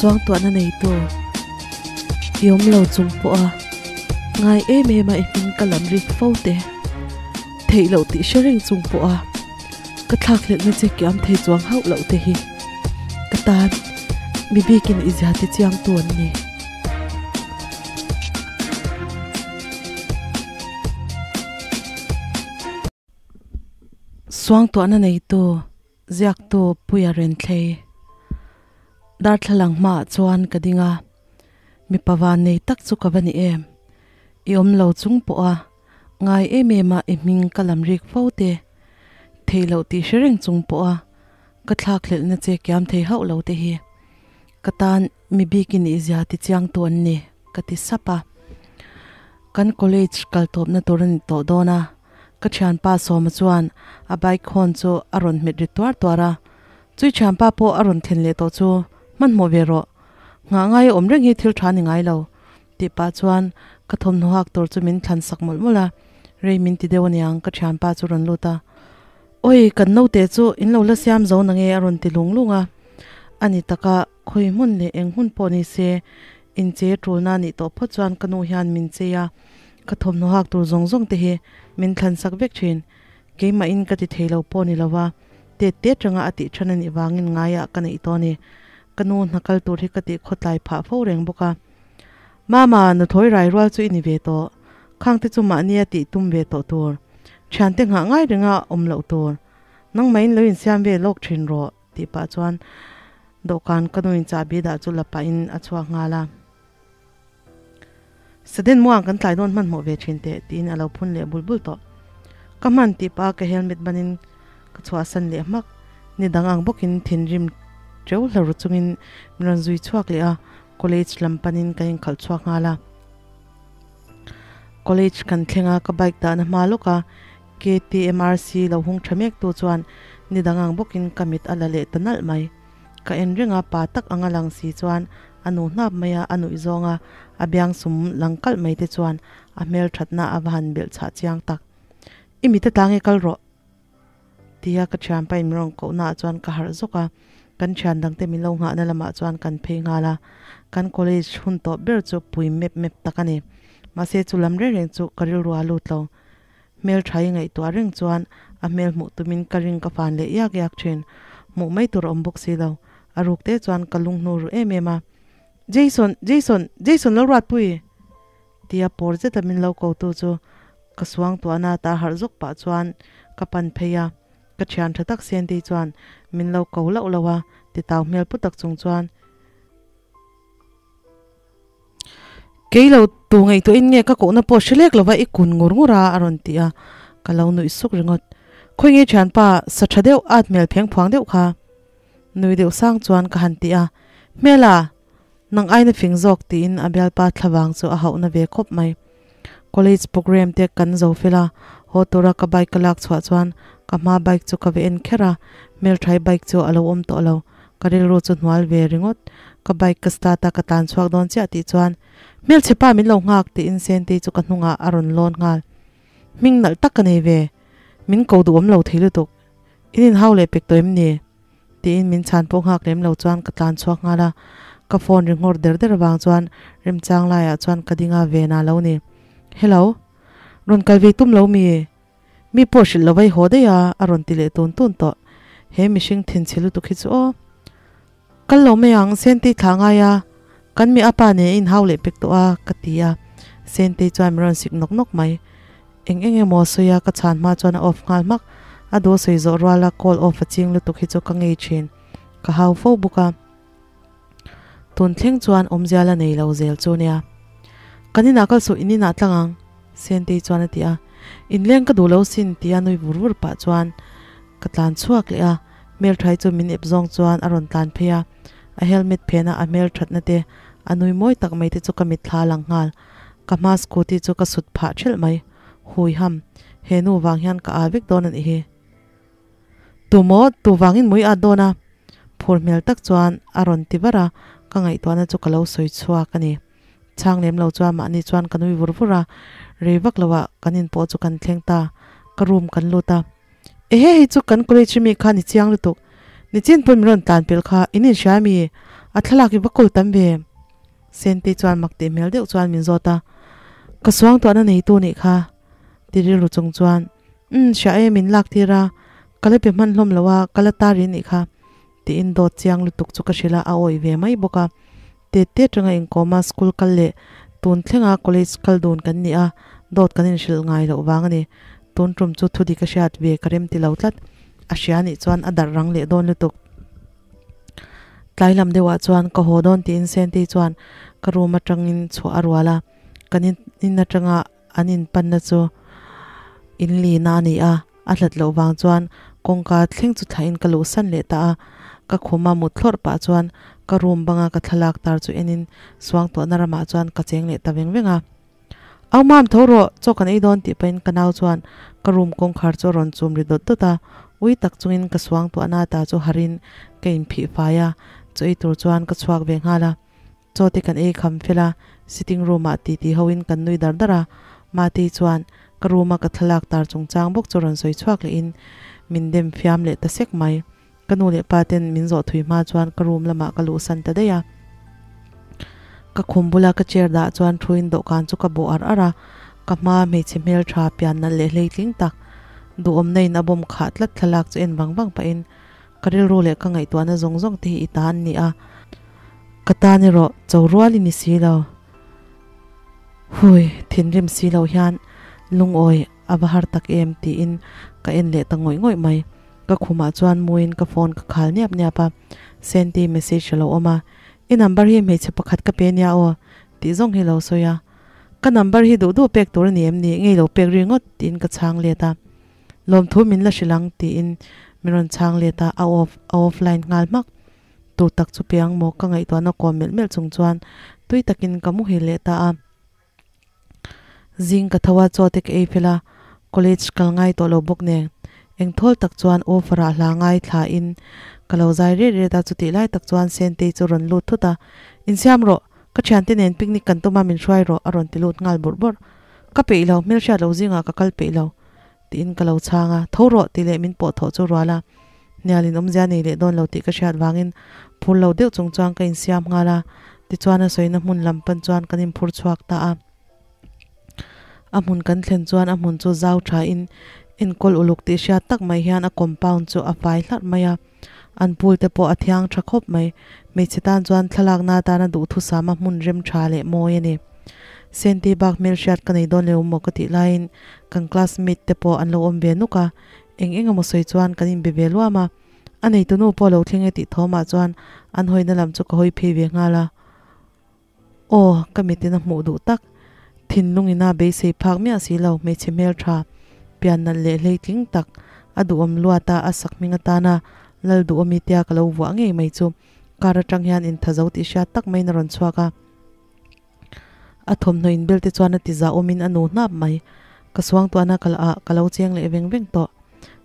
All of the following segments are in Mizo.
Suangtuahna neitu i awm lo chung pawha ngai em em a i hming ka lam rik fo te, theih loh tih hre reng chung pawha ka thlakhlelhna che kiam thei chuang hauh loh te hi ka tan mi bikin i zia ti chiangtu an ni. Suangtuahna neitu ziaktu Puia Renthlei darthlalang hmaah chuan ka ding a, mipa van nei tak chu ka va ni em? I awm lo chung pawha ngai em em a i hming ka lam rik fo te, theih loh tih hre reng chung pawha ka thlakhlelhna che kiam thei hauh lo te hi ka tan Mi bikin i zia ti chiang tu an ni, ka ti sap a. Kan college kal tawpna tur a ni tawh dawn a, ka thianpa Sawma chuan a bike hawn chu a rawn hmet ri tuar tuar a. Chui thianpa pawh a rawn thlen leh tawh chu, Hmanhmawh ve rawh. Nghah ngai a awm reng hi thil tha ni ngai lo, tih pah chuan ka thawmhnaw hak tur chu min thlan sak mawlh mawlh a. Rei min ti deuh aniang, ka thianpa chu rawn lut a. Awi, kan naute chu in lo la siam zo nange a rawn ti lung lung a. A ni taka. Khawi hmun leh eng hmun pawh ni se, inchei tulna a nih tawh phawt chuan ka nu hian min chei a, ka thawmhnaw hak tur zawng zawng te hi min thlan sak vek thin. Keimahin ka ti thei lo pawh ni lova, tet te atanga a tih than a nih vangin ngaiah ka neih tawh a ni. Ka nu hna kal tur hi ka tih khawtlai phah fo reng bawk a. Mama, nuthawi rai rual chu i ni ve tawh. Khang te chu mahni a tih tum ve tawh tur. Thiante nghah ngai renga awm loh tur. Nangmahin lo insiam ve lawk thin rawh. Tih pah chuan dawhkan ka nuin chahbi dah chu la pahin a chhuak nghal a. Sudden muang kan tlai dawn hmanhmawh ve thin teh tiin a lo phun leh bul bul tawh. Ka hman tih pah a ka helmet banin ka chhuahsan leh hmak. Ni dang ang bawkin thinrim teuh hla ru chungin min rawn zui chhuak leh a, college lam panin kan inkhalh chhuak nghal a. College kan thleng a, ka bike dahna hma lawk a KTMRC lo hung tha mek tu chuan ni dang ang bawkin ka mit a la leh ta nalh mai. Ka en reng a, pa tak anga lang si chuan a nu hnap mai a, a nuih zawng a, a biang sum lang kalh mai te chuan a hmel thatna a va han belh chhah chiang tak. I mit a tlang e kal rawh tia ka thianpa in min rawn koh naah chuan ka harh zawk a, kan thian dangte min lo nghahna lamah chuan kan phei nghal a, kan college hun tawp ber chu pui mep mep tak a ni. Mahse chu lam reng reng chu ka rilru a lut lo. Hmeltha i ngaihtuah reng chuan a hmel hmuh tumin ka ring ka fan leh iak iak thin. Hmuh mai tur a awm bawk si lo. A ruk te chuan ka lung hnu ru em em a. Jason! Jason! Jason lo ruatpui! Tia pawr zeta min lo ko tu chu ka suangtuahna ta harh zawk pah chuan ka pan phei a. Ka thian tha tak Sentei chuan min lo ko lauh lauh a, titau hmel pu tak chung chuan. Kei lo tu ngaihtuahin nge ka kohna pawh hre lek lova i kun ngur ngur a a rawn ti a, ka lo nuih suk ringawt. Khawi nge thianpa, sa tha deuh at hmel pheng phuang deuh kha. Nui deuh sang chuan ka han ti a, Hmela, nang aina fing zawk tiin a bialpa thlavang chu a hauhna ve khawp mai. College programme te kan zo fel a, haw tura ka bike ka lak chhuah chuan ka hma bike chu ka ve en kher a, hmelthai bike chu a lo awm tawh lo, ka rilru chu hnual ve ringawt. Ka bike ka start a, ka tlan chhuak dawn chiah tih chuan Hmelchhe pa min lo nghak tiin Sentei chu ka hnungah a rawn lawn nghal. Hming nalh tak ka nei ve, min ko duhawm lo thei lutuk. In inhau leh pek tawh em ni? Tiin min chhan pawh nghak lem lo chuan ka tlan chhuak nghal a, ka phone ri nghawr der der avang chuan remchang laiah chuan ka ding a ven a lo ni. Hello. Rawn kal ve tum lo mi? Mi pawh hrilh lo vai haw daih a, a rawn ti leh tun tun tawh. He mihring thinchhe lutuk hi chu aw. Kal lo mai ang, Sentei thla ngai a, kan mi apa nen a inhau leh pek tawh a, ka ti a. Sentei chuan min rawn sik nawk nawk mai. Eng eng emaw sawi a, ka chhan hma chuan a off nghal hmak. A duh sawi zawh ruala call off a ching lutuk hi chu ka ngei thin. Ka hau fo bawk a. Tun thleng chuan awmzia la nei lo zel chu nia. Kan inah kal suh, in inah tlang ang, Sentei chuan a ti a. Inleng ka duh lo sin tia nui vur vur pah chuan ka tlan chhuak leh a. Hmelthai chu min ep zawng chuan a rawn tlan phei a. A helmet phena a hmelthatna te, a nui mawi tak mai te chu ka mitthla lang nghal. Ka hma scooty chu ka sut phah thelh mai. Hui ham, he nu vang hian ka aa vek dawn a nih hi. Tu maw, tu vangin mui at dawn a? Phur hmel tak chuan a rawn ti var a, ka ngaihtuahna chu ka lo sawi chhuak a ni. Chhang lem lo chuan mahni chuan ka nui vur vur a, rei vak loah kan in pawh chu kan thleng ta, ka room kan lut a. Ehe hei chu kan college mi kha ni chiang lutuk, nichin pawn min rawn tlan pel kha in inhria mi? A thlalak i va kawl tam ve. Sente chuan mak tih hmel deuh chuan min zawt a, Ka suang tuahna neitu nih kha ti rilru chung chuan, Umm, hria e, min lak tir a, ka la pe hman hlawm lo a, ka la ta ri nih kha tiin dawt chiang lutuk chu ka hrilh a, a awih ve mai bawk a. Tet te atanga inkawm a, school kal leh tun thlenga college kal dun kan ni a, dawt kan inhrilh ngai loh vang a ni. Tun tum chu thu dik a hriat ve ka rem ti lo tlat, a hria nih chuan a darh rang leh dawn lutuk. Tlai lam deuhah chuan ka haw dawn tiin Sentei chuan ka room atangin chhuah a rual a, kan in atanga an inpanna chu in lina a ni a, a hlat loh vang chuan kawngka thleng chu thlahin ka luhsan leh ta a, ka khuma mut thlawrh pah chuan ka room banga ka thlalak tar chu enin suangtuahna ramah chuan ka cheng leh ta veng veng a. Au mam tho rawh, chaw kan ei dawn tih pahin ka nau chuan ka room kawngkhar chu a rawn chum ri dawt dawt a, ui tak chungin ka suang tuahna ta chu harin ka inphih fai a, chaw ei tur chuan ka chhuak ve nghal a, chaw te kan ei kham fel a, sitting room ah titi hoin kan nui dar dar a, Matei chuan ka room a ka thlalak tar chungchang bawk chu rawn sawi chhuak lehin min dem fiam leh ta sek mai. Ka nu leh pa ten min zawh thui hma chuan ka room lamah ka luhsan ta daih a. Ka khum bula ka chair dah chuan thuin dawhkan chu ka bawh ar ar a, ka hma hmeichhe hmeltha pian nalh leh hleitling tak duhawmna in a bawm khah tlat thlalak chu en vang vang pahin ka rilru leh ka ngaihtuahna zawng zawng te hi i ta an ni a, ka tan erawh cho rual i ni si lo. Hui, thinrim si lo hian lungawi a va har tak em tiin ka en leh ta ngawih ngawih mai. Ka khumah chuan muin ka phone ka khal niap niap a, Senti message a lo awm a, I number hi hmeichhe pakhat ka pe nia aw tih zawng hi lo sawi a, Ka number hi duh duh pek tur a ni em ni, ngei lo pek ri ngawt tiin ka chhang let a, Lawmthu min la hrilh ang tiin min rawn chhang let a, a off a offline nghal hmak. Tur tak chu piang maw ka ngaihtuahna kawm melh melh chung chuan tui takin ka muhil leh ta a. Zing ka tho a, chaw te ka ei fel a, college kal ngai tawh lo bawk nen engthawl tak chuan offer ah hla ngai thla in ka lo zai riat riat a, chutih lai tak chuan Sentei chu rawn lut thut a, Insiam rawh, ka thiante nen picnic kan tum a min hruai rawh a rawn ti lut nghal bawrh bawrh. Ka peih lo, hmelhriat lo zingah ka kal peih lo tiin ka lo chhang a, tho rawh tih leh min pawh thawh chu rual a, hnial in awmzia nei leh dawn lo tih ka hriat vangin phur lo deuh chung chuan ka insiam nghal a, tichuan a sawina hmun lam pan chuan kan inphur chhuak ta a. A hmun kan thlen chuan a hmun chu zau tha in enkawl uluk tih hriat tak mai hian a compound chu a fai hlarh mai a, an pool te pawh a thiang tha khawp mai, hmeichhe tan chuan thlalakna atana duhthusama hmun rem tha leh mawi a ni. Senti bak hmelhriat ka nei dawn leh maw ka tih laiin kan classmate te pawh an lo awm ve nuk a, eng eng emaw sawi chuan kan inbe ve luam a, a neitunu pawh lo thleng e tih thawmah chuan an hawina lam chu ka hawi phei ve nghal a. Aw, ka mitin a hmuh duh tak, thinlung ina beisei phak miah si lo hmeichhe hmeltha, pian nalh leh hleitling tak, a duhawm luat a, a sakhming atana Lal duhawmi tia ka lo vuah ngei mai chu kar atang hian inthazo tih hriat tak maiin a rawn chhuak a. A thawmhnaw inbel te chuan a ti zahawmin a nu hnap mai. Ka suangtuahna ka ah ka lo cheng leh veng veng tawh.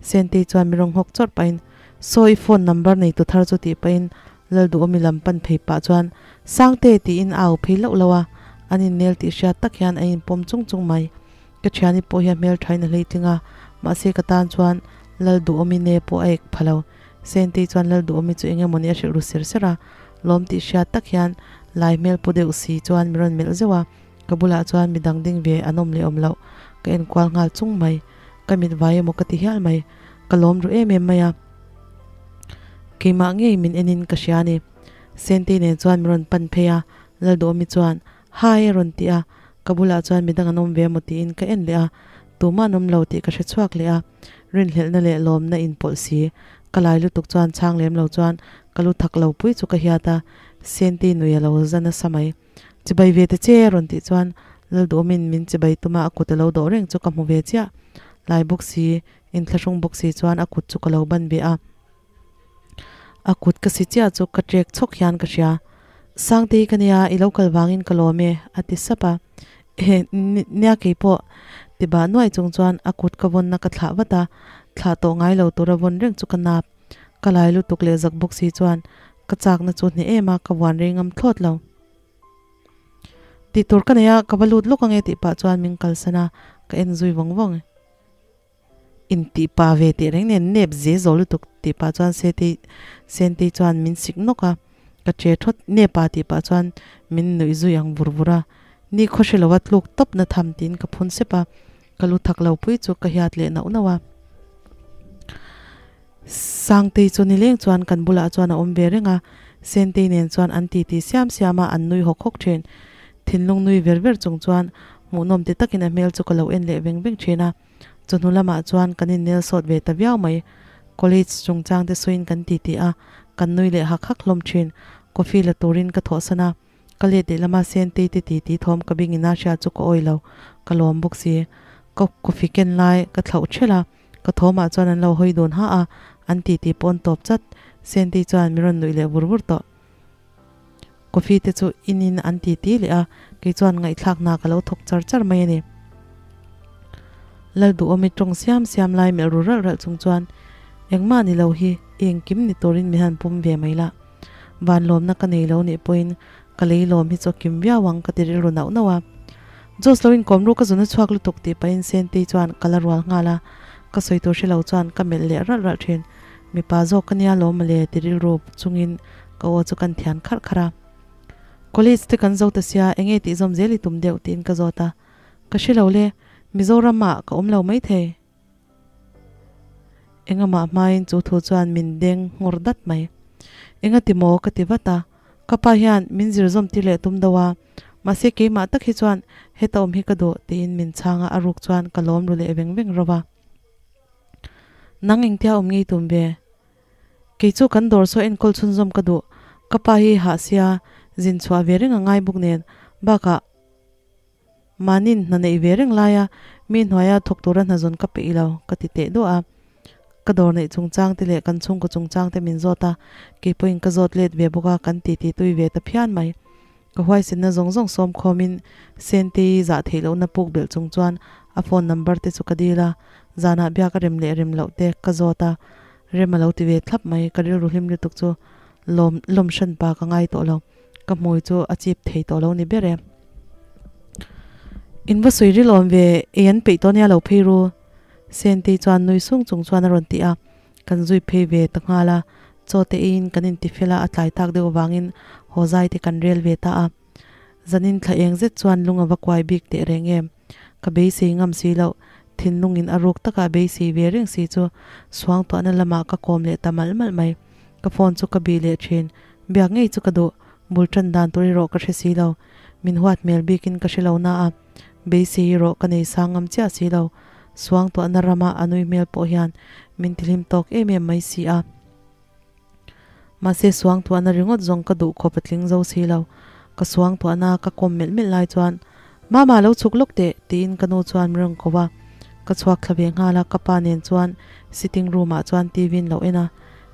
Sentei chuan mi rawn nghawk chawrh pahin, Saw i phone number neitu thar chu tih pahin Lalduhawmi lam pan phei pah chuan, Sangte tiin a au phei loh loh a, an innel tih hriat tak hian a inpawm chung chung mai. Ka thiani pawh hi a hmelthain a hleitling a, mahse ka tan chuan Lalduhawmi ne pawh a ek pha lo. Sentei chuan Lalduhawmi chu eng emawni a hrilh ru ser ser a, lawm tih hriat tak hian lai hmel pu deuh si chuan mi rawn melh zeuh a, ka bulah chuan midang ding ve an awm leh awm loh ka enkual nghal chung mai. Ka mit vai emaw ka ti hial mai, ka lawm ru em em mai a. Keimah ngei min enin ka hria a ni. Sentei nen chuan min rawn pan phei a, Lalduhawmi chuan, Hi a rawn ti a, ka bulah chuan midang an awm ve emaw tiin ka en leh a, tumah an awm lo tih ka hre chhuak leh a, rinhlelhna leh lawmna inpawlh si, ka lai lutuk chuan chhang lem lo chuan ka lu thak lo pui chu ka hiat a, Sentei nui a lo za nasa mai. Chibai ve ta che a rawn tih chuan Lalduhawmin min chibai tuma a kut a lo dawh reng chu ka hmu ve chiah. Lai bawk si, inthlahrung bawk si chuan a kut chu ka lo ban ve a. A kut ka si chiah chu ka trek chhawk hian ka hria. Sangtei ka nia, i lo kal vangin ka lawm e, a ti sap a. Ehe, nia keipawh ti bah nuai chung chuan a kut ka vawnna ka thlah vat a, thlah tawh ngai lo tura vawn reng chu ka nap. Ka lai lutuk leh zak bawk si chuan ka chakna chu hneh em a, ka vuan rei ngam thlawt lo. Tih tur ka nei a, ka va lut lawk ange tih pah chuan min kalsan a, ka en zui vawng vawng. Intih pa ve teh reng nen nep ze zo lutuk tih pah chuan Sentei Sentei chuan min sik nawk a. Ka che thawt nep a tih pah chuan min nuih zui ang vur vur a, ni khaw hre lo a tluk tawp na tham tiin ka phun sep a, ka lu thak lo pui chu ka hiat leh nauh nauh a. Sangtei chu nileng chuan kan bulah chuan a awm ve reng a, Sentei nen chuan an titi siam siam a, an nui hawk hawk thin. Thinlung nui ver ver chung chuan hmuhnawm ti takin a hmel chu ka lo en leh veng veng thin a. Chawhnu lamah chuan kan innel sawt ve ta viau mai. College chungchang te sawiin kan titi a, kan nui leh hak hak hlawm thin. Coffee la turin ka thawhsan a, ka let leh lama Sentei te titi thawm ka bingin a hria chu ka awi lo, ka lawm bawk si. Ka coffee ken lai ka thlauh thelh a, ka thawmah chuan an lo hawi dun ha a, an titi pawn tawp chat. Sentei chuan min rawn nuih leh vur vur tawh. Coffee te chu in in an ti ti leh a, kei chuan ngaihthlak hna ka lo thawk char char mai a ni. Lalduhawmi tawng siam siam lai melh ru ralh ralh chung chuan, Engmah ni lo hi, i engkim ni turin min han pum ve mai la. Van lawmna ka nei lo nih pawhin ka lei lawm hi chu a kim viau ang ka ti rilru nauh nauh a. Jos lo inkawm ru ka zun a chhuak lutuk tih pahin Sentei chuan ka la rual nghal a, ka sawi tur hre lo chuan ka melh leh ralh ralh thin. Mipa zawk ka nia lawm mawle ti rilru chungin ka aw chu kan thian kharh kharh a. College te kan zo ta sia enge tih zawm zel i tum deuh tiin ka zawt a. Ka hre lo le, Mizoram ah ka awm lo maithei. Engamah hmain chu thu chuan min deng nghawr dat mai. Enga ti maw ka ti vat a, ka pa hian min zir zawm tir leh tum deuh a, mahse keimah tak hi chuan heta awm hi ka duh tiin min chhang a, a ruk chuan ka lawm ru leh veng veng rawh a. Nang engtia awm ngei tum ve? Kei chu kan dawr saw enkawl chhunzawm ka duh, ka pa hi hah sia zin chhuah ve reng a ngai bawk nen, bakah mahnin hna neih ve reng laia mi hnuaia thawk tura hna zawn ka peih lo ka ti teh duah a. Ka dawr neih chungchang te leh kan chhungkaw chungchang te min zawt a, kei pawhin ka zawt let ve bawk a, kan titi tui ve ta phian mai. Ka huaisenna zawng zawng sawm khawmin Sentei zah theih lohna puk belh chung chuan a phone number te chu ka dil a, zanah biak a rem leh rem loh te ka zawt a, rem a lo ti ve thlap mai, ka rilru hlim lutuk chu lawm lawm hran pa ka ngai tawh lo, ka hmui chu a chip thei tawh lo ni ber e. In va sawi ril awm ve, ei an peih tawh nia lo phei ru, Sentei chuan nui sung chung chuan a rawn ti a, Kan zui phei ve ta nghal a, chaw te eiin kan inti fel a, a tlai tak deuh avangin haw zai te kan rel ve ta a. Zanin thla eng zet chuan lung a va kuai bik teh reng em? Ka beisei ngam si loh, thinlungin a ruk taka beisei ve reng si chu suangtuahna lamah ka kawm leh ta malh malh mai. Ka phone chu ka bih leh thin, biak ngei chu ka duh, bul tan dan tur erawh ka hre si lo. Min huat hmel bikin ka hre lo na a, beisei erawh ka nei sang ngam chiah si lo. Suangtuahna rama a nui hmel pawh hian min tihlim tawk em em mai si a. Mahse suangtuahna ringawt zawng ka duh khawp a tling zo si lo. Ka suangtuahna ka kawm melh melh lai chuan, Mama lo chhuk lawk teh, tiin ka nu chuan min rawn ko a. Ka chhuak thla ve nghal a, ka pa nen chuan sitting room ah chuan TV in lo en a.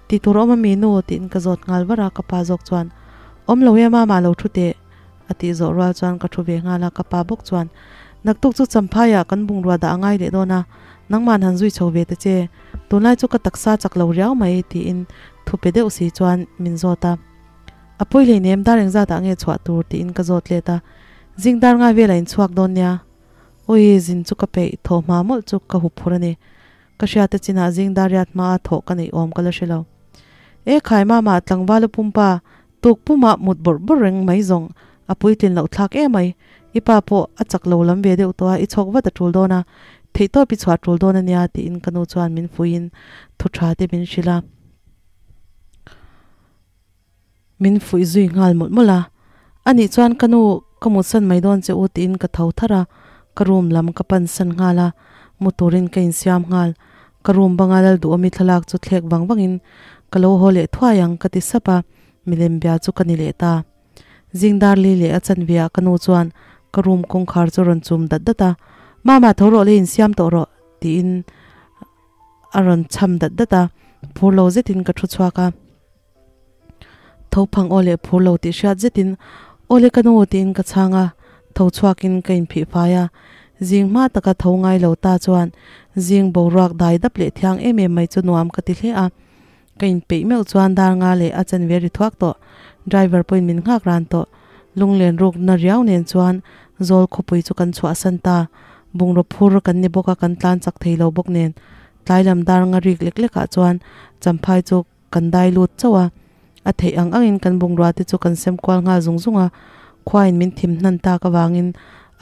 Ti tur awm a mi nu? tiin ka zawt nghal var a, ka pa zawk chuan, Awm lo e Mama lo thu teh. A tih zawh rual chuan ka thu ve nghal a, ka pa bawk chuan, Naktuk chu Champhaiah kan bungrua dah a ngai leh dawn a, nangman han zui chho ve ta che, tunlai chu ka taksa chak lo riau mai, tiin thu pe deuh si chuan min zawt a. A pawi hleinem, dar engzat ah nge chhuah tur? tiin ka zawt let a, Zing dar ngai velah in chhuak dawn nia. Awi, zin chu ka peih, thaw hma mawlh chu ka hup phur a ni. Ka hriat a chinah zing dar riat hmaa thawh ka neih awm ka la hre lo. E khai mama, tlangval u pumpa, tuk pumah mut bawrh bawrh reng mai zawng a puitlin loh thlak em mai. I pa pawh a chak lo lam ve deuh tawh a, i chhawk vat a tul dawn a, theihtawp i chhuah tul dawn a nia tiin ka nu chuan min fuiin thu tha te min hrilh a. Min fuih zui nghal mawlh mawlh a, anih chuan ka nu ka mutsan mai dawn che u tiin ka tho tharh a, ka room lam ka pan san nghal a, mu turin ka insiam nghal. Ka room banga Lalduhawmi thlalak chu thlek vang vangin ka lo haw leh thuai ang ka ti sap a, milem bia chu ka ni leh ta. Zing dar li leh a chanve ah ka nu chuan ka room kawngkhar chu rawn chum dat dat a, Mama tho rawh le insiam tawh rawh tiin a rawn cham dat dat a, phur lo zetin ka thu chhuak a. Tho phang aw leh phur lo tih hriat zetin aw le ka nu tiin ka chhang a, tho chhuakin ka inphih fai a. Zing hma taka tho ngai lo ta chuan zing boruak dai dap leh thiang em em mai chu nuam ka ti hle a. Ka inpeih meuh chuan dar nga leh a chanve ri thuak tawh, driver pawhin min nghak ran tawh. Lunglen rukna riau nen chuan zawl khawpui chu kan chhuahsan ta. Bungraw phur kan ni bawk a, kan tlan chak thei lo bawk nen tlai lam dar nga rik lek lekah chuan champhai chu Kan dai lut chauh a, A theih ang angin kan bungrua te chu kan sem kual nghal zung zung a, khuain min thim hnan tak avangin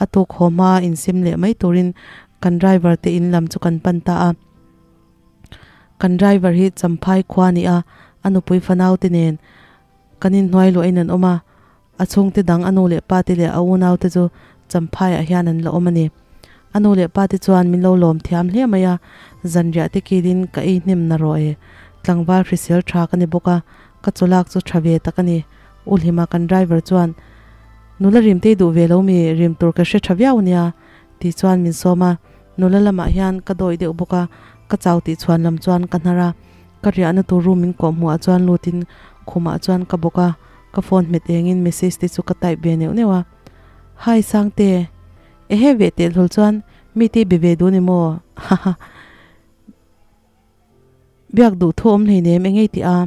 a tuk haw hma insim leh mai turin kan driver te in lam chu kan pan ta a. Kan driver hi Champhai khua a ni a, a nupui fanau te nen kan inhnuai luahin an awm a, a chhungte dang a nu leh pa te leh a unau te chu Champhai ah hian an la awm a ni. A nu leh pa te chuan min lo lawm thiam hle mai a, zanriah te kilin ka ei hnem na rawh e. Tlangval hrisel tha ka ni bawk a, ka chawlak chu tha ve tak a ni. U Hlima kan driver chuan, Nula rim te i duh ve lo mi, rim tur ka hre tha viau nia, ti chuan min sawm a, nula lamah hian ka dawih deuh bawk a, ka chau tih chhuan lam chuan ka hnar a, ka riahna tur room min kawh hmuhah chuan lutin khumah chuan ka bawk a, ka phone hmet engin message te chu ka type ve neuh neuh a. Hi Sangte, ehe ve teh hlawl chuan mi te i be ve duh ni maw? Haha. Biak duh thu awm hleinem engei tih a?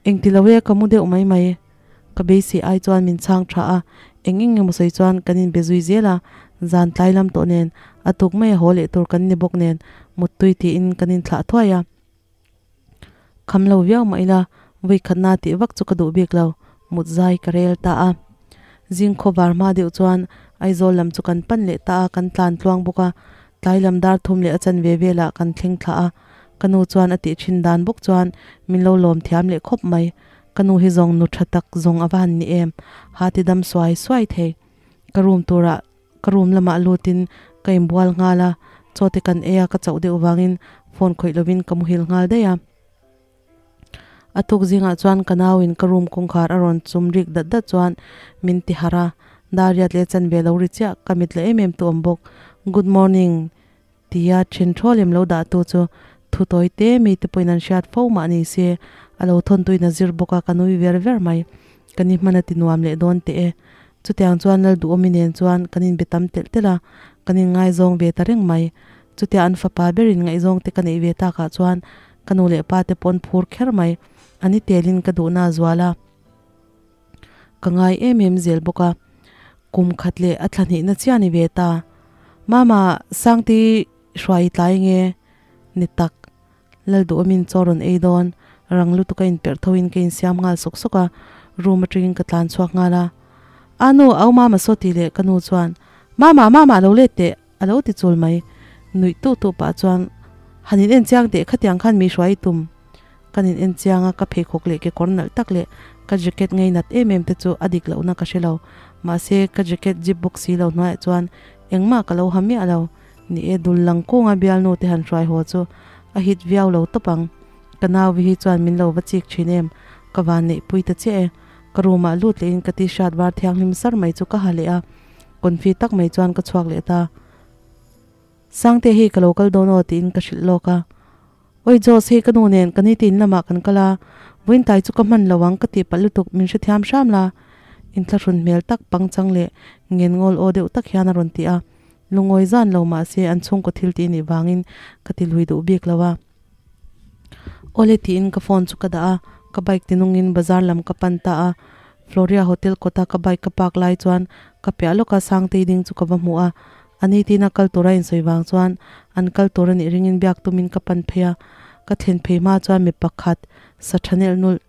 Engti lo e ka mu deuh mai mai. Ka beisei ai chuan min chhang tha a, eng eng emaw sawi chuan kan inbe zui zel a, zan tlai lam tawh nen a tuk mai a haw leh tur kan ni bawk nen muttui tiin kan inthlah thuai a. Kham lo viau mah ila vawikhatna tih vak chu ka duh bik lo, mut zai ka rel ta a. Zing khaw var hma deuh chuan Aizawl lam chu kan pan leh ta a, kan tlan tluang bawk a, tlai lam dar thum leh a chanve velah kan thleng thlah a, ka nu chuan a tih thin dan bawk chuan min lo lawm thiam leh khawp mai. Ka nu hi zawng nu tha tak zawng a va han ni em, ha ti dam suai suai thei. Ka room turah Ka room lamah lutin ka inbual nghal a, chaw te kan ei a, ka chauh deuh vangin phone khawih lovin ka muhil nghal daih a. A tuk zingah chuan ka nauin ka room kawngkhar a rawn chum rik dat dat chuan min ti harh a, Dariat leh chanve lo ri chiah ka mit la em em tu awm bawk. Good morning tia then thawl em lo dah tu chu thu tawi te mi te pawhin an hriat fo mah ni se a lo thawn tuin a zir bawk a, ka nui ver ver mai. Ka ni hman a ti nuam leh dawn teh e. Chutiang chuan Lalduhawmi nen chuan kan inbe tam telh telh a, kan inngaizawng ve ta reng mai. Chutia an fapa berin ngaihzawng te ka neih ve takah chuan ka nu leh pa te pawn phur kher mai. A ni telin ka duhna a zual a, ka ngai em em zel bawk a. Kum khat leh a thla hnihna chiah ni ve ta. Mama, Sangti hruai i tlai nge? Ni tak. Lalduhawmin chaw rawn ei dawn, rang lutuk a inperh tho in ka insiam nghal sawk sawk a, room atangin ka tlan chhuak nghal a. A nu, au mama saw tih leh ka nu chuan, Mama, mama lo let teh, a lo ti chul mai. Nuih tuh tuh pah chuan, Han in en chiang teh, khatiang khan mi hruai i tum. Kan in en chiang a, ka pheikhawk leh kekawr nalh tak leh ka jacket ngei nat em em te chu a dik lohna ka hre lo. Mahse, ka jacket zip bawk si lo hnuaiah chuan engmah ka lo ha miah lo. Ni e, dul lang kunga bialnu te han hruai haw chu a hit viau lo tawp ang. Ka nauvi hi chuan min lo va chik thin em, ka van neihpui ta chiah e. Ka room ah lut leh in ka t-shirt var thianghlim sar mai chu ka ha leh a, confi tak mai chuan ka chhuak leh ta. Sangte hei ka lo kal dawn aw tiin ka hrilh lawk a. Oi Jos, hei ka nu nen ka nite in lamah kan kal a, vawiin tai chu ka hman lo ang ka tih palh lutuk min hrethiam hram la. Inthlahrun hmel tak pangchang leh ngen ngawl aw deuh tak hian a rawn ti a. Lungawi zan lo mahse an chhungkaw thil tih nih vangin ka ti lui duh bik lo a. Awle tiin ka phone chu ka dah a, ka bike tinungin bazar lam ka pan ta a. Floria hotel kawta ka bike ka park lai chuan ka piah lawka Sangtei ding chu ka va hmu a. A ni tina kal tura insawi vang chuan an kal tur a nih ringin biak tumin ka pan phei a. Ka thlen phei hma chuan mi pakhat sa tha nelh nulh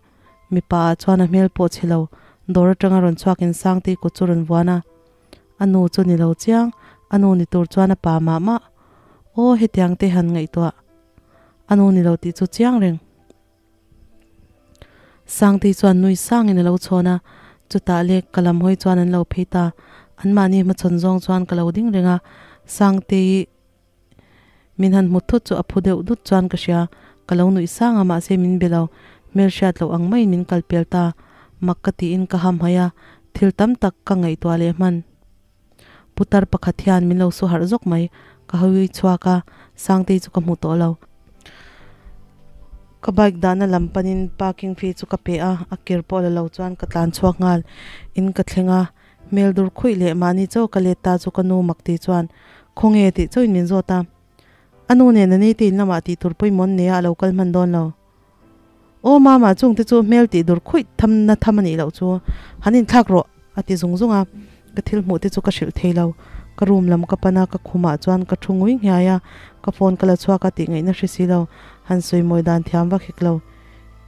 mipa ah chuan a hmel pawh chhe lo dawr atanga rawn chhuakin Sangtei kut chu rawn vuan a. A nu chu ni lo chiang, a nu ni tur chuan a pa mah mah. Aw hetiang te han ngaihtuah. A nu ni lo tih chu chiang reng. Sangtei chuan nui sangin a lo chhawn a, chutah lek ka lam hawi chuan an lo phei ta. Anmahni hmachhawn zawng chuan ka lo ding reng a, Sangtei Min han hmu thut chu a phu deuh dut chuan ka hria, ka lo nuih sang a mahse min be lo, hmelhriat loh ang maiin min kal pel ta, mak ka tiin ka ham haih a, thil tam tak ka ngaihtuah leh hman. Putar pakhat hian min lo su harh zawk mai, ka hawi chhuak a, Sangtei chu ka hmu tawh lo. Ka bike dahna lam panin parking fee chu ka pe a, a kir pawh la lo chuan ka tlan chhuak nghal, in ka thleng a, Hmel dur khuih leh mahni chaw ka let ta chu ka nu mak ti chuan, Khawnge tih chauhin min zawt a. A nu nen a ni te in lamah tih tur pawimawh nei a a lo kal hman dawn lo. Aw mama chung te chu hmel tih dur khuih tham na tham a nih loh chu han inthlak rawh a ti zung zung a. Ka thil hmuh te chu ka hrilh thei lo. Ka room lam ka pan a, ka khumah chuan ka thu ngui nghiai a, ka phone ka la chhuak a tih ngaihna hre si lo, han sawi mawi dan thiam vak hek lo.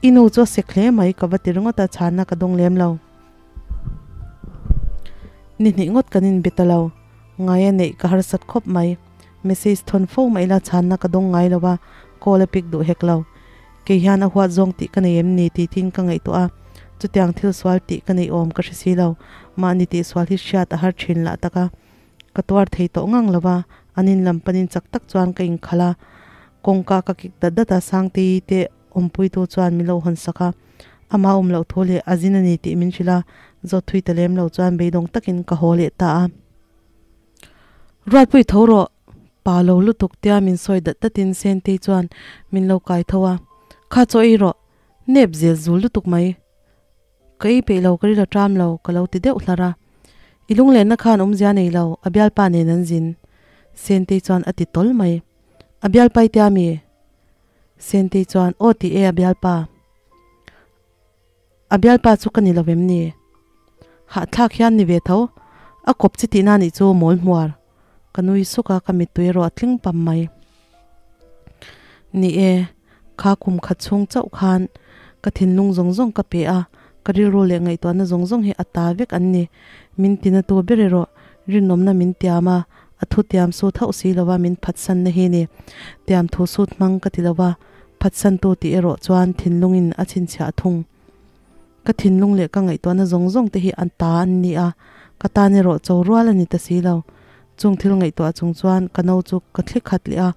I nu chu a sek hle mai ka va ti ringawt a, chhanna ka dawng lem lo. Ni hnih ngawt kan inbe ta lo. Ngaia neih ka harsat khawp mai. Message thawn fo mai la chhanna ka dawng ngai lo a, call a pick duh hek lo. Kei hian a huat zawng tih ka nei em ni tih thin ka ngaihtuah a, chutiang thil sual tih ka neih awm ka hre si lo. Mahni tih sual hi hriat a har thin lah tak a, ka tuar thei tawh ngang lo va, an in lam panin chak tak chuan ka inkhalh a, kawngka ka kik dat dat a, Sangtei te awmpuitu chuan min lo hawn sak a, amah awm loh thu leh a zin a ni tih min hrilh a, zawt thui ta lem lo chuan beidawng takin ka haw leh ta a. Ruatpui tho rawh, pa lo lutuk tia min sawi dat datin Sentei chuan min lo kai tho a, Kha chaw ei rawh, nep zel zul lutuk mai. Ka ei peih lo, ka ril a ṭam lo, ka lo ti deuh hlar a. I lunglenna khan awmzia nei lo, a bialpa nen an zin. Sentei chuan a ti tawl mai. A bialpa i tia mi? Sentei chuan, Aw ti e, a bialpa. A bialpa chu ka ni lo em ni? Hahthlak hian ni ve tho. A kawp chi tihna nih chu mawl hmuar. Ka nui suk a, ka mittui erawh a tling pam mai. Ni e, kha kum khat chhung chauh khan ka thinlung zawng zawng ka pe a, ka rilru leh ngaihtuahna zawng zawng hi a ta vek an ni. Min tinatu ber erawh rinawmna min tiam a, a thu tiam sut hauh si lova min phatsanna hi ni. Tiam thu sut hmang ka ti lova, phatsantu tih erawh chuan thinlungin a chhinchhiah thung. Ka thinlung leh ka ngaihtuahna zawng zawng te hi a ta an ni a, ka tan erawh cho rual a ni ta si lo. Chung thil ngaihtuah chung chuan ka no chu ka thli khat leh a,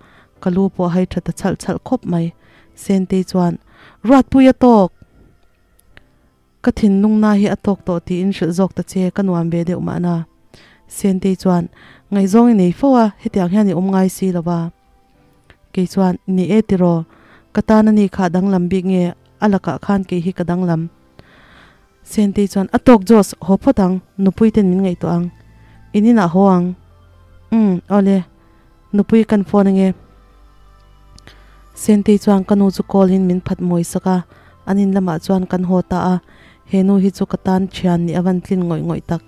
ka lu pawh a hai tha ta chhalh chhalh khawp mai. Sentei chuan, Ruatpui a tawk! Ka thinlung na hi a tawk tawh tiin hrilh zawk ta che, ka nuam ve deuh mahna. Sentei chuan, Ngaihzawng i nei fo a, hetiang hian i awm ngai si lo va. Kei chuan, Ni e tiraw, ka tan a ni kha danglam bik nge, a lakah khan kei hi ka danglam. Sentei chuan, A tawk Jos, haw phawt ang, nupui ten min ngaihtuah ang. In inah haw ang. Umm, awle, nupui kan phone ange. Sentei chuan ka nu chu call in min phat mawi sak a, an in lamah chuan kan haw ta a, he nu hi chu ka tan thian nih a van tlin ngawih ngawih tak.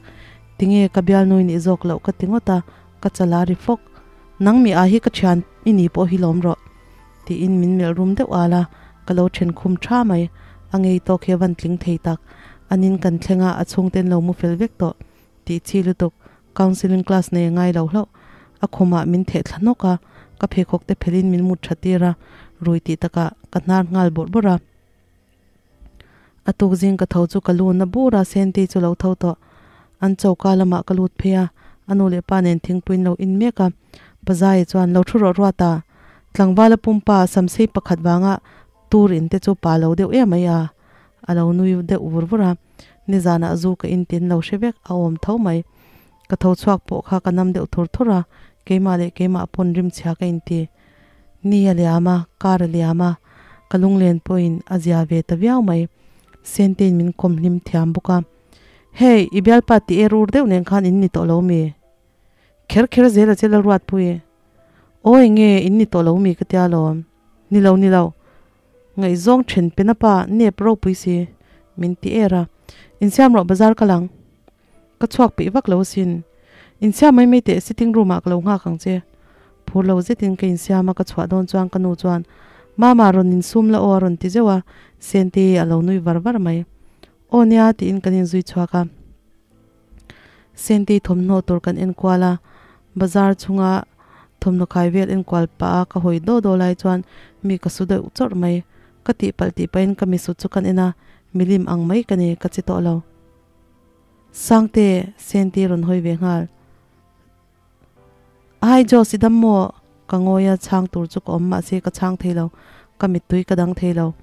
Tinge ka bialnui nih zawk loh ka ti ngawt a, ka chala ri fawk. Nang mi ah hi ka thian i ni pawh hi lawm rawh. Tiin min melh rum deuh al a, ka lo then khum tha mai. A ngei tawk hi a van tling thei tak. An in kan thleng a, a chhungte an lo mu fel vek tawh. Tih chi lutuk, counselling class nei a ngai lo hlauh. A khumah min theh thla hnawk a, ka pheikhawk te phelhin min mut tha tir a, rui tih takah ka hnar nghal bawrh bawrh a. A tuk zing ka tho chu ka lu na bur a, Sentei chu lo tho tawh. An choka lamah ka lut phei a, a nu leh pa nen thingpuiin lo in mek a. Pazaia chuan lo thu rawh ruat a, tlangvala pumpa samsei pakhat vanga tur in te chu pa lo deuh em mai a, a lo nui deuh vur vur a. Nizanah zu ka in tin lo hre vek a awm tho mai. Ka tho chhuak pawh kha ka nam deuh thur thur a, keimah leh keimah pawn rimchhia ka inti. Ni a liam a, kar a liam a, ka lunglen pawhin a zia ve ta viau mai. Sentein min kawm hlim thiam bawk a. Hey, i bialpa tih er ur deuh nen khan in ni tawh lo mi? Kher kher zel a che Lalruatpui. Aw enge in ni tawh lo mi ka tia lawm. Ni lo ni lo. Ngaihzawng then pena pa nep ropui si min ti er a. Insiam rawh bazar ka lang. Ka chhuak peih vak lo asin. Insiam mai mai teh sitting room ah ka lo nghak ang che. Phur lo zetin ka insiam a, ka chhuah dawn chuan ka nu chuan, Mama rawn insum la aw a rawn ti zeuh a, Sente a lo nui var var mai. Aw nia tiin kan inzui chhuak a. Sente thawmhnaw tur kan enkual a, bazar chunga thawmhnaw khai vel enkual pah a ka hawi daw daw lai chuan mi ka su deuh chawrh mai. Ka tihpalh tih pahin ka misut chu kan en a, milim ang mai ka ni, ka chi tawh lo. Sangte, Senti rawn hawi ve nghal. Hi Joss, i dam maw? Ka ngawi a, chhang tur chu ka awm mahse ka chhang thei lo, ka mittui ka dang thei lo.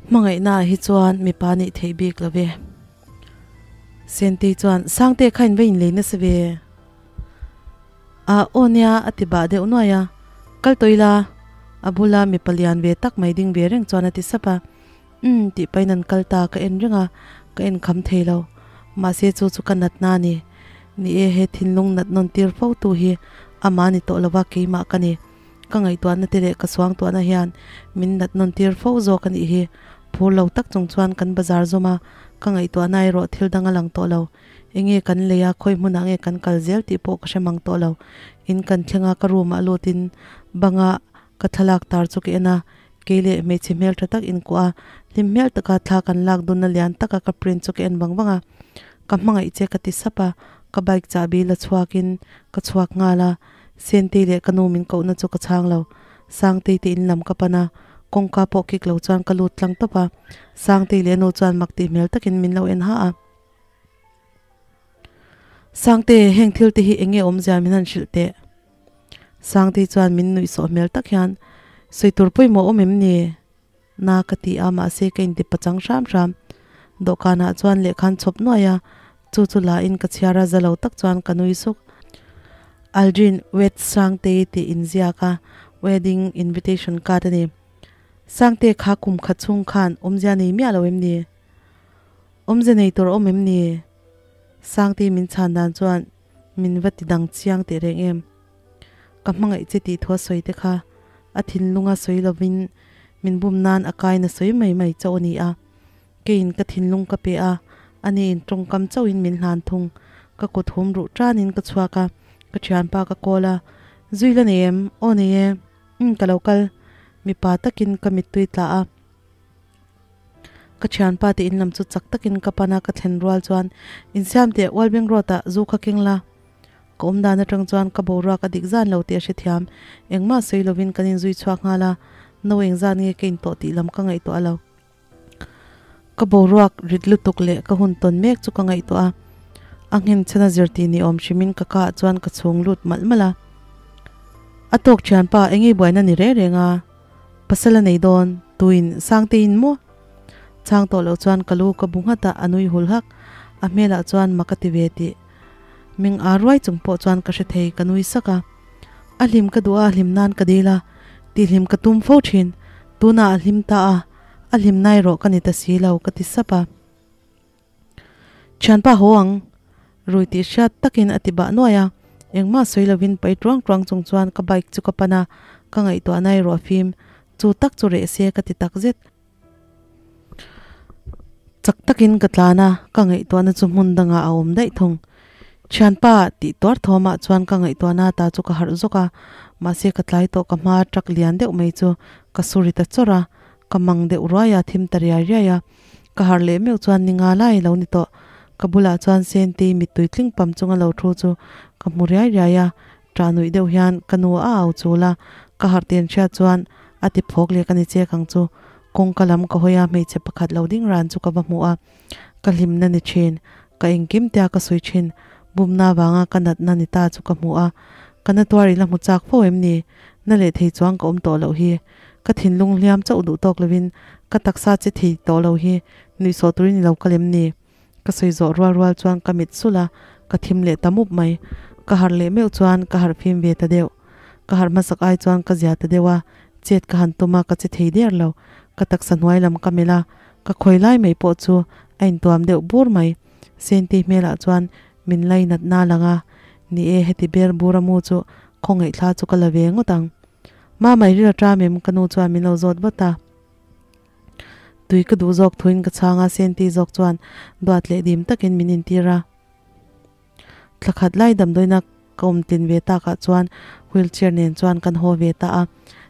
Hmangaihna ah hi chuan mipa nih theih bik lo ve. Senti chuan, Sangte kha in va inlei nasa ve. A aw nia a ti bah deuh nuai a, Kal tawh ila, a bula mipa lian ve tak mai ding ve reng chuan a ti sap a. Umm tih pahin an kal ta ka en reng a, ka en kham thei lo. Mahse chu chu ka natna a ni. Ni e, he thinlung nat nawn tir fo tu hi amah ni tawh lova keimah ka ni. Ka ngaihtuahna te leh ka suangtuahna hian min nat nawn tir fo zawk a nih hi. Phur lo tak chung chuan kan bazar zawm a, ka ngaihtuahna erawh thil dang a lang tawh lo. Enge kan lei a, khawi hmunah nge kan kal zel tih pawh ka hre mang tawh lo. In kan thleng a, ka room ah lutin banga ka thlalak tar chu ka en a. Kei leh hmeichhe hmeltha tak inkuah a, hlim hmel taka thla kan lak dunna lian taka ka print chu ka en vang vang a. Ka hmangaih che ka ti sap a, ka bike chahbi la chhuakin ka chhuak nghal a, Sentei leh ka nu min kohna chu ka chhang lo. Sangtei te in lam ka pan a, kawngka pawh kik lo chuan ka lut tlang tawp a, Sangtei leh a nu chuan mak tih hmel takin min lo en ha a. Sangte, heng thil te hi eng nge awmzia min han hrilh teh? Sangtei chuan min nuih sawh hmel tak hian, Sawi tur pawimawh awm em ni? Na ka ti a, mahse ka inti pachang hram hram. Dawhkanah chuan lehkhan chhawp nuai a, chu chu la in ka chhiar a, za lo tak chuan ka nui suk. Aldrin wed Sangtei tih inziak a, wedding invitation card a ni. Sangte kha kum khat chhung khan awmzia nei miah lo em ni? Awmzia nei tur awm em ni? Sangtei min chhan dan chuan min va ti dang chiang teh reng em. Ka hmangaih che tih thu a sawi te kha a thinlunga sawi lovin min bum nan a kaina sawi mai mai chauh a ni a. Keiin ka thinlung ka pe a, aniin tawngkam chauhin min hlan thung. Ka kut hum ruh tanin ka chhuak a, ka thianpa ka call a, Zui la nei em? Aw nei e. Umm ka lo kal. Mipa takin ka mittui tla a. Ka thianpa te in lam chu chak takin ka pan a, ka thlen rual chuan insiam teh Walbeng road ah zu kha keng la. Ka awm dan atang chuan ka boruak a dik zan lo tih a hrethiam. Engmah sawi lovin kan inzui chhuak nghal a, no eng zan nge ka intawh tih lam ka ngaihtuah lo. Ka boruak rit lutuk leh ka hun tawn mek chu ka ngaihtuah a, a nghenchhana zirtih ni awm hrimin ka ka ah chuan ka chhung lut malh malh a. A tawk thianpa eng nge buaina ni reng reng a, pasal a nei dawn, tuin Sangteiin maw? Chhang tawh loh chuan ka lu ka bu nghat a, a nui hul hak. A hmelah chuan mak a ti ve tih. Ming aa ruai chung pawh chuan ka hre thei, ka nui sak a. A hlim ka duh a, a hlim nan ka dil a, tihhlim ka tum fo thin. Tunah a hlim ta a, a hlim nai rawh ka ni ta si lo, ka ti sap a. Thianpa haw ang, rui tih hriat takin a ti bah nuai a. Engmah sawi lovin pai tuang tuang chung chuan ka bike chu ka pan a, ka ngaihtuah nai ruah fim chu tak chu reh se ka ti takzet. Chak takin ka tlan a, ka ngaihtuahna chu hmun dangah a awm daih thung. Thianpa tih tuar thawmah chuan ka ngaihtuahna ta chu ka harh zawk a, mahse ka tlai tawh ka hma truck lian deuh mai chu ka su ri ta chawrh a, ka mang deuh ruai a, thim ta riai riai a. Ka harh leh meuh chuan ni nga lai lo ni tawh. Ka bulah chuan Sentei mittui tling pam chunga lo thu chu ka hmu riai riai a, Ṭah nuih deuh hian ka nu a au chul a, ka harh ten hriat chuan a ti phawk leh ka ni chek ang chu. Kawngka lam ka hawi a, hmeichhe pakhat lo ding ran chu ka va hmu a, ka hlimna ni ṭhin, ka engkim tia ka sawi ṭhin, bumna vanga ka natna ni ta chu ka hmu a, ka na tuar ila hmu chak fo em ni? Na leh thei chuang ka awm tawh loh hi. Ka thinlung hliam chauh duh tawk lovin ka taksa che thei tawh lo hi nuihsawh turin i lo kal em ni? Ka sawi zawh rual rual chuan ka mit sulh a, ka thim leh ta mup mai. Ka harh leh meuh chuan ka harh fim ve ta deuh. Ka harh hmasak ai chuan ka zia ta deuh a, chet ka han tum a, ka che thei der lo. Ka taksa hnuai lam ka melh a, ka khawi lai mai pawh chu a intuam deuh bur mai. Sentei hmelah chuan min lainat na lang a, ni e, heti ber bura mu chu khawngaih thla chu ka la ve ngawt ang. Mama i ril a ṭam em? Ka nu chuan min lo zawt vat a. Tui ka duh zawk thuin ka chhang a, Senti zawk chuan duat leh dim takin min intir a. Thla khat lai damdawiina ka awm tlin ve takah chuan wheelchair nen chuan kan haw ve ta a.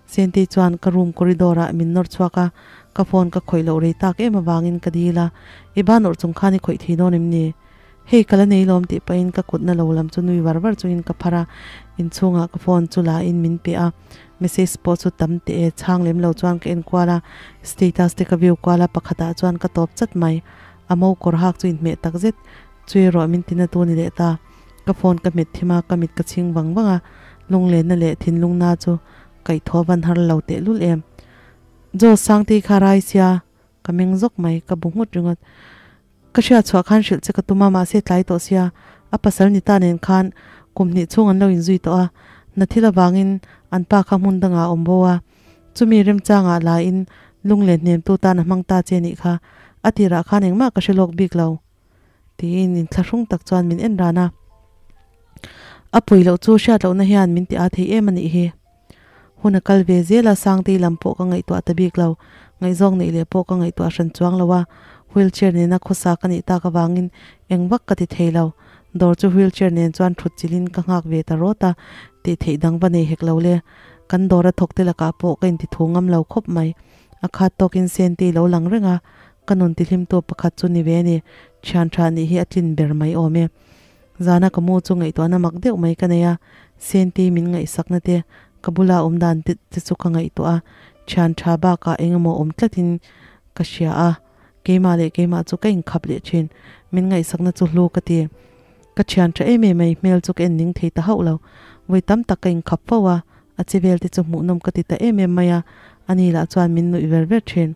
Senti chuan ka room corridor ah min nawr chhuak a, ka phone ka khawih loh rei tak em avangin ka dil a, I ban awrh chung khan i khawih thei dawn em ni? Hei ka la nei lawm tih pahin ka kutna lo lam chu nui var var chungin ka phar a, inchhungah ka phone chu la in min pe a, message pawh chu tam teh e, chhang lem lo chuan ka en kual a, status te ka view kual a, pakhatah chuan ka tawp chat mai, a mo kawr hak chu inhmeh tak zet, chui erawh min tina tu ni leh ta, ka phone ka hmet thim a, ka mit ka chhing vang vang a, lunglenna leh thinlungna chu kaihthawh van har lo tehlul em. Joe Sangtei kha rai sia, ka meng zawk mai, ka bu nghut ringawt. Ka hriat chhuah khan hrilh che ka tum a, mahse tlai tawh sia, a pasal ni ta nen khan kum hnih chhung an lo inzui tawh a, na thil avangin an pa kha hmun dangah a awm bo a, chumi remchangah la in lung leh hnemtu tan a hmang ta che nih kha, a tirah khan engmah ka hre lawk bik lo tiin inthlahrung tak chuan min en ran a. A pui loh chu hriat lohna hian min ti aa thei em a nih hi. Hun a kal ve zel a, Sangtei lam pawh ka ngaihtuah ta bik lo. Ngaihzawng neih leh pawh ka ngaihtuah hran chuang lo a, wheelchair nena khawsa ka nih tak avangin eng vak ka ti thei lo. Dawr chu wheelchair nen chuan thut chilhin ka nghak ve ta rawt a, tih theih dang va nei hek lo le. Kan dawra thawk te lakah pawh ka inti thu ngam lo khawp mai. A khat tawkin Senti lo lang reng a, ka nun tihlimtu pakhat chu ni ve a ni. Thian tha nih hi a tlin ber mai awm e. Zana ka mu chu ngaihtuahna mak deuh mai ka nei a, Senti min ngaihsakna te, ka bula awm dan te chu ka ngaihtuah a, thian tha bakah eng emaw awm tlatin ka hria a, keimah leh keimah chu ka inkhap leh thin. Min ngaihsakna chu hlu ka ti. Ka thian tha em em mai, hmel chu ka en ning thei ta hauh lo. Vawi tam tak ka inkhap fo a, a che vel te chu hmuhnawm ka ti ta em em mai a, ani lah chuan min nuih ver ver thin.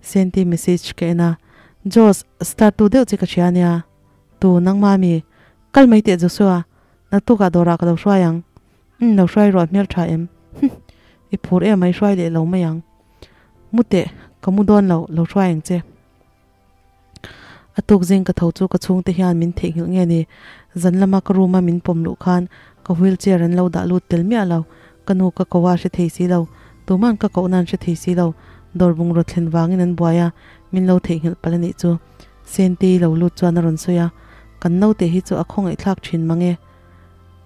Senti message ka en a, Josh, star tu deuh che ka hria ania. Tu, nangma mi? Kal mai teh Joshua, naktukah dawrah ka lo hruai ang. Umm, lo hruai ruah hmel tha em? Hum, i phur em mai hruai leh lo mai ang. Mu teh, ka mu dawn lo, lo hruai ang che. A tuk zing ka tho chu ka chhungte hian min theihnghilh nge ni? Zan lama ka room a min pawm luh khan ka wheelchair an lo dah lut tel miah lo. Ka nu ka ko a hre thei si lo. Tuman ka kohna an hre thei si lo. Dawr bungraw thlen vangin an buai a, min lo theihnghilh palh a nih chu. Sentei lo lut chuan a rawn sawi a, Kan naute hi chu a khawngaihthlak thin mang e.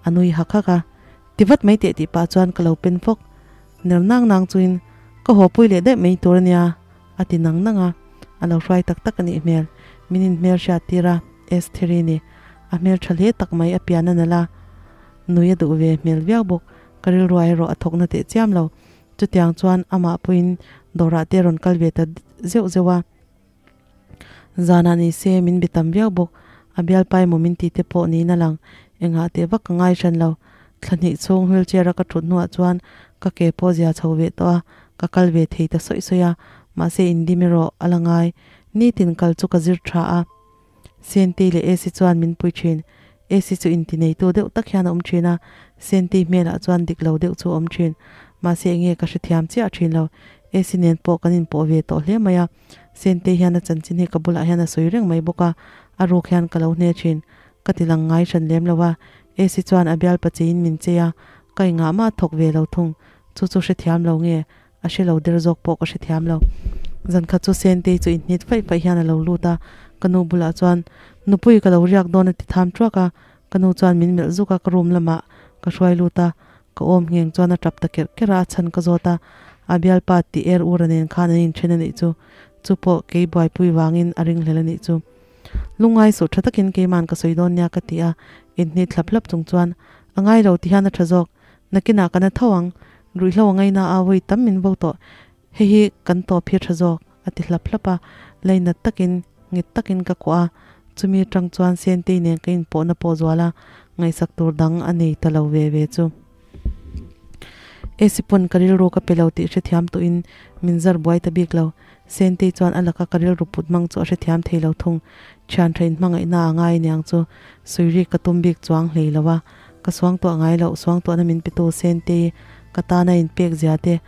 A nui hak hak a, Ti vat mai teh tih pah chuan ka lo pen fawk. Ner nang nang chuin, Ka haw pui leh daih mai tur a nia. A ti nang nang a, a lo hruai tak tak a nih hmel. Min inhmel hriat tir a, Estheri ni. A hmel tha hle tak mai a pian a nalh a, nui a duh ve hmel viau bawk. Ka rilruai erawh a thawkna teh chiam lo. Chutiang chuan amah pawhin dawrah te a rawn kal ve ta zeuh zeuh a. Zanah ni se min be tam viau bawk. A bialpa emaw min ti te pawh niin a lang. Engah teh vak ka ngai hran lo. Thla hnih chhung wheelchair a ka thut hnuah chuan ka ke pawh zia chho ve tawh a, ka kal ve thei ta sawi sawi a. Mahse indim erawh a la ngai. Nitin kal chu ka zir tha a. Sentei leh Esi chuan min pui thin. Esi chu intineitu deuh tak hian a awm thin a, Sentei hmelah chuan dik lo deuh chu a awm thin. Mahse enge ka hrethiam chiah thin lo. Esi nen pawh kan inpawh ve tawh hle mai a. Sentei hian a chanchin hi ka bulah hian a sawi reng mai bawk a, a ruk hian ka lo hne thin. Ka ti lang ngai hran lem lo a, Esi chuan a bialpa cheiin min chei a, ka ingah mah thawk ve lo thung. Chu chu hrethiam lo nge? A hre lo der zawk pawh ka hrethiam lo. Zan khat chu Sentei chu inhnit faih faih hian a lo lut a, ka nu bulah chuan, Nupui ka lo riak dawn a ti tham thuak a, ka nu chuan min melh zuk a, ka room lamah ka hruai lut a, ka awm ngheng chuan a tap ta kerh kerh a, a chhan ka zawt a, a bialpa tih er ura nen khan an inthen a nih chu, chu pawh kei buaipui vangin a ringhlel a nih chu. Lungngai suh tha takin keiman ka sawi dawn nia ka ti a, inhnit hlap hlap chung chuan, A ngai lo ti hian a tha zawk, nakinah ka na tho ang, ruihhlo a ngaina a vawi tam min vo tawh, hei hi kan tawp hi a tha zawk, a ti hlap hlap a, lainat takin, nghet takin ka kuah a, chumi atang chuan Sentei nen ka inpawhna pawh zual a, ngaihsak tur dang a nei ta lo ve ve chu. Esi pawn ka rilru ka pe lo tih hrethiam tuhin min zar buai ta bik lo, Sentei chuan a laka ka rilru put hmang chu a hrethiam thei lo thung, thian tha inhmangaihna a ngai aniang chu suirik ka tum bik chuang hlei lo a, ka suangtuah ngai loh, suangtuahna min petu Sentei ka tana inpek zia te,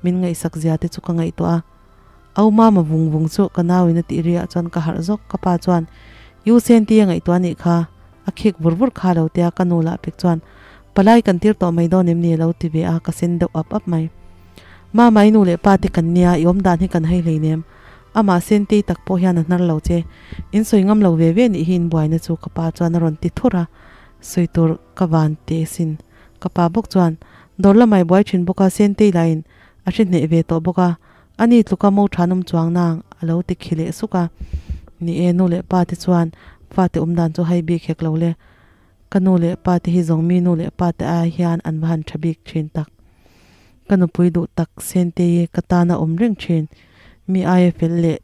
min ngaihsak zia te chu ka ngaihtuah a. Au mama vung vung chu ka nau in a tih riah chuan ka harh zawk, ka pa chuan U Sentei a ngaihtuah anih kha, a khik vur vur kha lo tia ka nu lah pek chuan Palai kan tir tawh mai dawn em ni a lo ti ve a, ka sen deuh ap ap mai. Mama i nu leh pa te kan nia, i awm dan hi kan hei hleinem. Amah Sentei tak pawh hian a hnar lo che. In sawi ngam lo ve ve nih hi in buaina chu ka pa chuan a rawn ti thur a, sawi tur ka van teh sin. Ka pa bawk chuan dawr lamah i buai thin bawk a, Sentei lahin a hre hneh ve tawh bawk a, ani tluka mo than awm chuang nang a lo ti khi leh suk a. Ni e, nu leh pa te chuan fate awm dan chu hai bik hek lo le. Ka nu leh pa te hi zawng mi nu leh pa te ai hian an va han tha bik thin tak. Ka nupui duh tak Sentei ka tana awm reng thin. Mi aia fel leh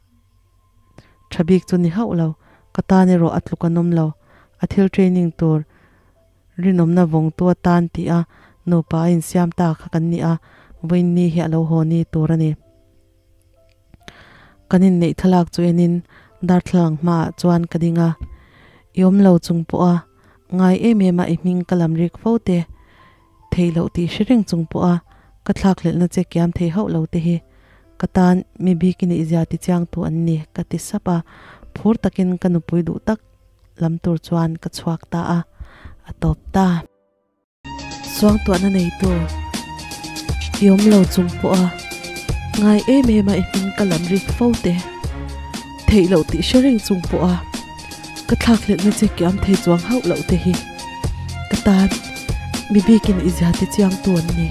tha bik chu ni hauh lo. Ka tan erawh a tluk an awm lo. A thil training tur rinawmna vawngtu atan tih a nupa a insiam ta kha kan ni a, vawiinni hi a lo haw ni tur a ni. Kan inneih thlalak chu enin darthlalang hmaah chuan ka ding a, i awm lo chung pawha ngai em em a i hming ka lam rik fo te, theih loh tih hre reng chung pawha ka thlakhlelhna che kiam thei hauh lo te hi ka tan mi bik i nihzia ti chiangtu an ni ka ti sap a, phur takin ka nupui duh tak lam tur chuan ka chhuak ta a, a tawp ta. Suangtuahna neitu i awm lo chung pawha ngai em em a i hming ka lam rik fo te, theih loh tih hre reng chung pawha ka thlakhlelhna che kiam thei chuang hauh loh te hi ka tan mi bikin i zia te chiangtu an ni.